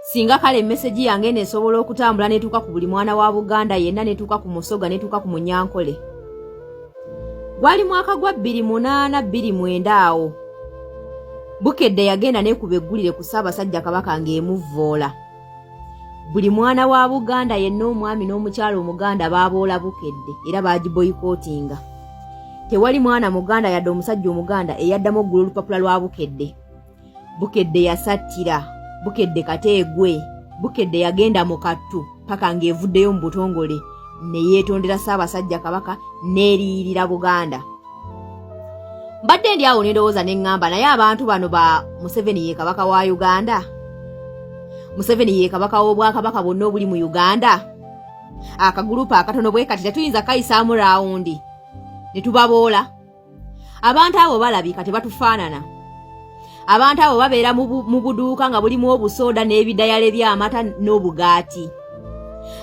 Singa kale message yange eno esobola okutambula netuuka ku buli mwana wa Buganda yenna, netuuka ku Musoga, netuuka ku Munyankole. Gwali mwaka gwa 2008, 2009 awo, Bukedde yagenda nekuba eggulire ku Ssaabasajja Kabaka ng'emuvvoola. Buli mwana wa Buganda yenna, omwami n'omukyala Omuganda, baaboola Bukedde era baagiboyikootinga. Tewali mwana Muganda yadde omusajja Omuganda eyaddamu okugula olupapula lwa Bukedde. Bukedde yasattira, Bukedde kateegwe, Bukedde yagenda mu kattu paka ng'evuddeyo mu butongole ne yeetondera Ssaabasajja Kabaka n'eriyirira Buganda. Mbadde ndi awo ne ndowooza ne ŋŋamba, naye abantu bano ba Museveni ye kabaka wa Uganda? Museveni ye kabaka w'obwakabaka bwonna obuli mu Uganda? Akagulupu akatono bwe kati tetuyinza kayisaamu round ne tubaboola? Abantu abo balabika tebatufaanana. Abantu abo babeera mu buduuka nga bulimu obusooda n'ebidayale by'amata n'obugaati.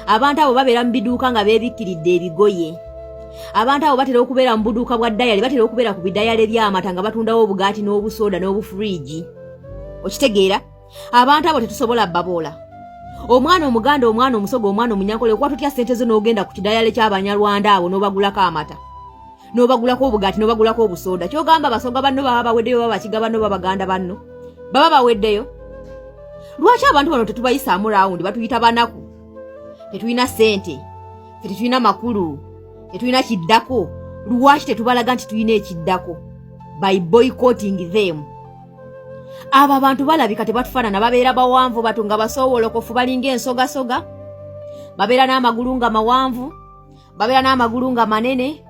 Abantu abo babeera mu biduuka nga beebikkiridde ebigoye. Abantu abo batera okubeera mu buduuka bwa dayale, batera okubeera ku bidayale by'amata nga batundawo obugaati n'obusooda n'obufuriigi. Okitegeera? Abantu abo tetusobola baboola. Omwana Omuganda, omwana Omusoga, omwana Omunyankole, okuba tutya sente zo n'ogenda ku kidayale ky'Abanyarwanda abo n'obagulako amata, n'obagulako obugaati, n'obagulako obusooda? Kyogamba Basoga banno baba baweddeyo, baba Bakiga banno, baba Baganda banno baba baweddeyo? Lwaki abantu bano tetubayisaamu round? Batuyita banaku, tetulina ssente, fe tetulina makulu, tetulina kiddako. Lwaki tetubalaga nti tulina ekiddako by boycotting them? Abo abantu balabika tebatufaanana. Babeera bawanvu bato nga basoowolokofu, balinga ensogasoga. Babeera n'amagulu nga mawanvu, babeera n'amagulu nga manene,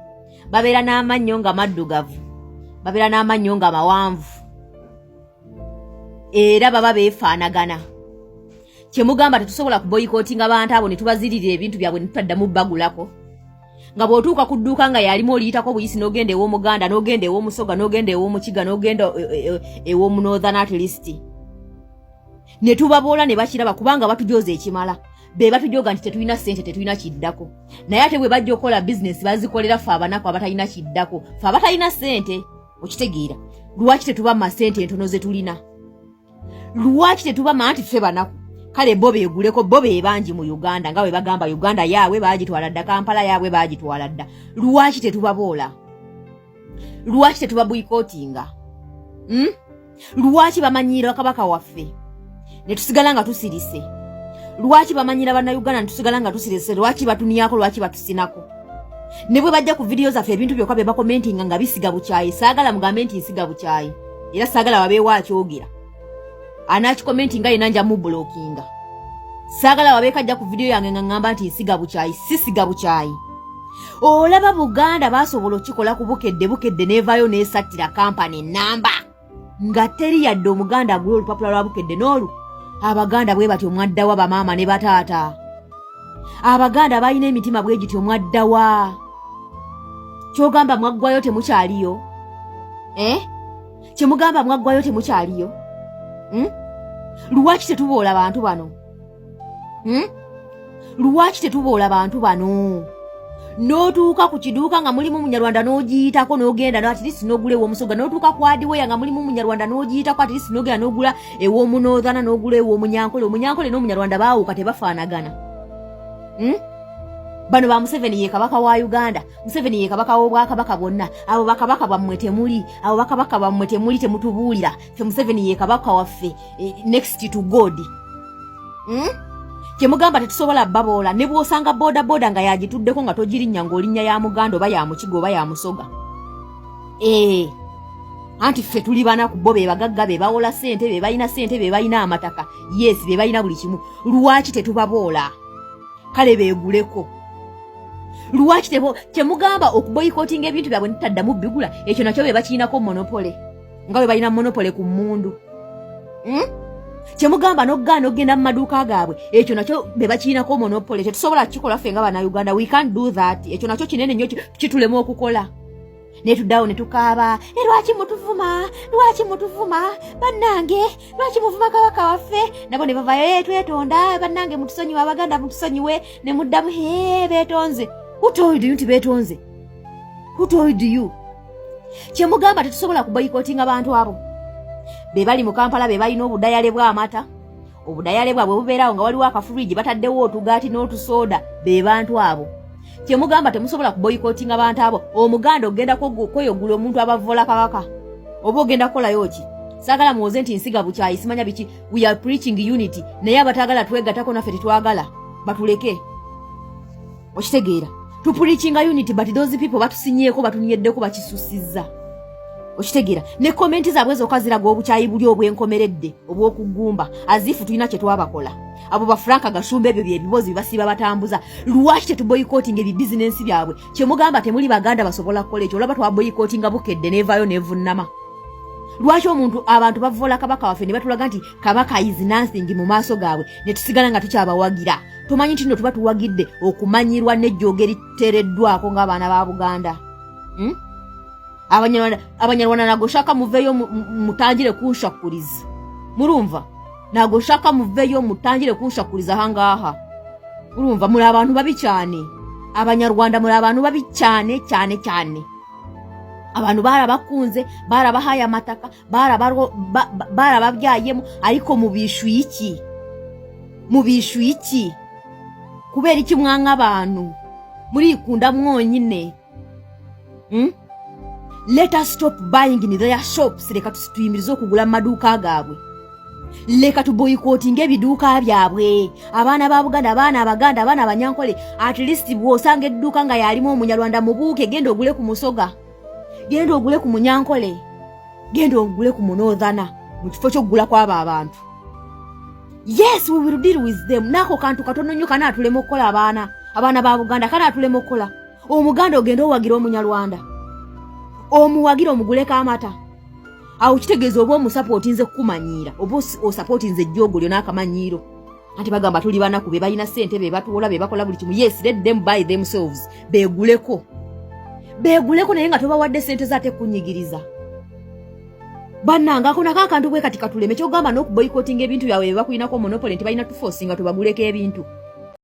babeera n'amannyo nga maddugavu, babeera n'amannyo nga mawanvu, era baba beefaanagana. Kyemugamba tetusobola kuboyikootinga bantu abo ne tubaziririra ebintu byabwe ne tutaddamu bagulako? Nga bw'otuuka ku dduuka nga yalimu, oliyitako buyisi n'ogenda ew'Omuganda, n'ogenda ew'Omusoga, n'ogenda ew'Omukiga, n'ogenda ew'Omunorthern at least, ne tubaboola ne bakiraba, kubanga batujooza ekimala. Be batujoga nti tetulina ssente, tetulina kiddako, naye ate bwe bajja okukola bizinesi bazikolera ffe abanaku abatalina kiddako, ffe abatalina ssente. Okitegeera? Lwaki tetubamma ssente entono ze tulina? Lwaki tetubamma nti ffe banaku? Kale bo beeguleko, bo be bangi mu Uganda, nga bwe bagamba Uganda yaabwe baagitwala dda, Kampala yaabwe baagitwala dda. Lwaki tetubaboola? Lwaki tetubaboyikootinga? Lwaki bamanyiira kabaka waffe ne tusigala nga tusirise? Lwaki bamanyira Bannayuganda ne tusigala nga tusirise? Lwaki batunyako? Lwaki batusinako? Ne bwe bajja ku vidiyo zaffe, ebintu byokka bye bakomentinga nga bisiga bukyayi. Saagala mugambe nti nsiga bukyayi, era saagala wabeewo akyogera anakikomentinga yena nja mubulokinga. Saagala wabeeko ajja ku vidiyo yange nga ŋŋamba nti nsiga bukyayi. Sisiga bukyayi. Olaba Buganda basobola okikola ku Bukedde, Bukedde neevaayo n'esattira kampani enamba nga teri yadde Omuganda agula olupapula lwa Bukedde n'olu. Abaganda bwe batyo mwaddawa? Bamaama ne bataata, Abaganda balina emitima bwe gityo mwaddawa? Kyogamba mwaggwayo, temukyaliyo? Eh? Kyemugamba mwaggwayo, temukyaliyo? Lwaki tetuboola bantu bano? Lwaki tetuboola bantu bano? N'otuuka ku kiduuka nga mulimu Munyarwanda n'ogiyitako n'ogenda at least n'ogula ew'Omusoga. N'otuuka ku hardware nga mulimu Munyarwanda n'ogiyitako at least n'ogenda n'ogula ew'Omunothana, n'ogula ew'Omunyankole. Omunyankole n'Omunyarwanda baawuka, tebafaanagana. Bano ba Museveni ye kabaka wa Uganda, Museveni ye kabaka w'obwakabaka bwonna. Abo bakabaka bwammwe temuli, abo bakabaka bwammwe temuli, temutubuulira ffe. Museveni ye kabaka waffe, next to God. Kyemugamba tetusobola baboola? Ne bw'osanga boda boda nga yagituddeko nga togirinnya, ng'olinnya ya Muganda oba ya Mukiga oba ya Musoga. Ee, anti ffe tuli banaku, bo be bagagga, be bawola ssente, be balina ssente, be balina amataka, yes, be balina buli kimu. Lwaki tetubaboola? Kale beeguleko. Lwaki tebo? Kyemugamba okuboyikotinga ebintu byabwe nitaddamu bigula, ekyo nakyo be bakirinako monopoly, nga bwe balina monopoly ku mmundu. Kyemugamba n'okugaana okugenda mu maduuka gaabwe, ekyo nakyo be bakirinako monopoly? Tetusobola kukikola ffe nga Bannayuganda? We can't do that. Ekyo nakyo kinene nnyo kitulema okukola, netuddawo ne tukaaba. E, lwaki mutuvuma? Lwaki mutuvuma bannange? Lwaki muvuma kabaka waffe? Nabo ne bavayo, "E, twetonda bannange, mutusonyiwe, Abaganda mutusonyiwe." Ne muddamu, "He, beetonze." Who told you nti beetonze? Who told you? Kyemugamba tetusobola kuboyikotinga bantu abo? Be bali mu Kampala, be balina obudayale bw'amata. Obudayale bwabwe bubeerawo nga waliwo akafuriji, bataddewo otugaati n'otusooda. Be bantu abo kyemugamba temusobola kuboyikotinga bantu abo. Omuganda ogenda kweyogula omuntu abavola kabaka, oba ogenda kukolayo ki? Saagala muwoze nti nsiga bukyayi, simanya biki. We are preaching unity, naye abatagala twegatako naffe tetwagala, batuleke. Okitegeera? Tupreachinga unity, but those people batusinyeeko, batunyeddeko, bakisussizza. Okitegeera? Ne comment zaabwe zokka ziraga obukyayi buli obwenkomeredde obw'okugumba, as if tulina kye twabakola. Abo ba Franka Gashumba, ebyo byebibozi bibasiiba batambuza. Lwaki tetuboyikotinga ebibizinensi byabwe? Kyemugamba temuli Baganda basobola kukola ekyo? Olaba twaboyikotinga Bukedde, nevaayo nevunnama. Lwaki omuntu, abantu bavoola kabaka waffe ne batulaga nti kabaka is nothing mu maaso gaabwe, ne tusigala nga tukyabawagira? Tumanyi nti nno tuba tuwagidde okumanyirwa n'ejjooga eriteereddwako ng'abaana ba Buganda, Abanyarwanda nago shaka muveyo mutangire kunshakuriza. Murumva? Nago shaka muveyo mutangire kunshakuriza ahangaha. Urumva, muri abantu babi cyane. Abanyarwanda muri abantu babi cyane cyane cyane. Abantu barabakunze, barabahaye amataka, barababyayemo, ariko mubishuye iki? Mubishuye iki? Kubera iki mwanga abantu? Murikunda mwonyine, Let us stop buying in their shops. Reka tuyimirize okugula mu maduuka gaabwe. Leka tuboyikotinga ebiduuka byabwe. Abaana ba Buganda, abaana Abaganda, abaana Abanyankole, at least bw'osanga edduuka nga yalimu Omunyarwanda, mubuuke, genda ogule ku Musoga, genda ogule ku Munyankole, genda ogule ku Munothana mu kifo ky'okugula kw'abo abantu. Yes, we will deal with them. Naako kantu katono nnyo kanaatulema okukola. Abaana ba Buganda, kanaatulema okukola. Omuganda ogenda owagira Omunyarwanda, omuwagira, omuguleko amata, awo kitegeeza oba omusapootinze kukumanyiira, oba osapootinze ejjoogo lyo n'akamanyiiro. Anti bagamba tuli banaku, be balina ssente, be batuwola, be bakola buli kimu. Yes, let them buy themselves, beeguleko, beeguleko, naye nga tobawadde ssente zaate kunyigiriza. Bannange, ako nako akantu bwe kati katuleme. Kyogamba n'okuboyikotinga ebintu byabwe bye bakulinako monopoly, nti balina tuforcinga tubaguleko ebintu.